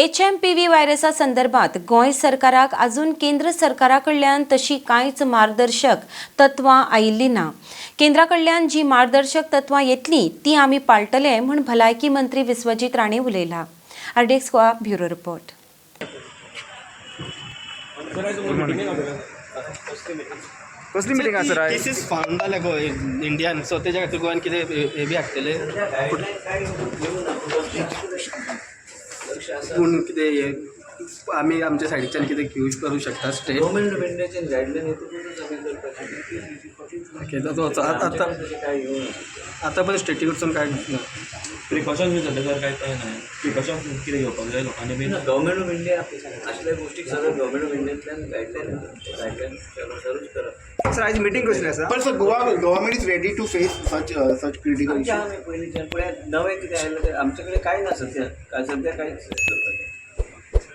HMPV व्हायरसा संदर्भात गोंय सरकाराक अजून केंद्र सरकारा कडल्यान तशी कांयच मार्गदर्शक तत्वां आयिल्ली ना. केंद्रा कडल्यान जी मार्गदर्शक तत्वां येतली ती आमी पाळटले म्हूण भलायकी मंत्री विश्वजीत राणे उलयला. RDX Goa, bureau report. कसली मिटींग आसा सर आयज? केसीस फाउंड जाले गो इंडियान, सो तेज्या खातीर गोंयान कितें हे बी हाडटले? पूण कितें हे आमी आमच्या सायडीच्यान कितें यूज करूं शकता स्टेप? गव्हर्मेंट ऑफ इंडियाचे गायडलायन येतकूच आमी करपाचें. ओके, आतां आतां तशें काय येवना. आतां पण स्टेटी कडसून काय ना. प्रिकॉशन्स बी सद्या तर काय काय ना, प्रिकॉशन्स कितें घेवपाक जाय लोकांनी बी? गव्हर्मेंट ऑफ इंडिया असल्या गोष्टी सगळं गव्हर्मेंट ऑफ इंडियांतल्यान गायडलायन येतात, ते गायडलायन करप. सर, आयज मिटींग कसली आसा? But sir, Goa government is ready to face such critical आमच्या issues. आमी पयलींच्यान, पण नवें कितें आयलें तें आमचे कडेन कांय ना सद्या. काय सद्या कांयच करपाचें.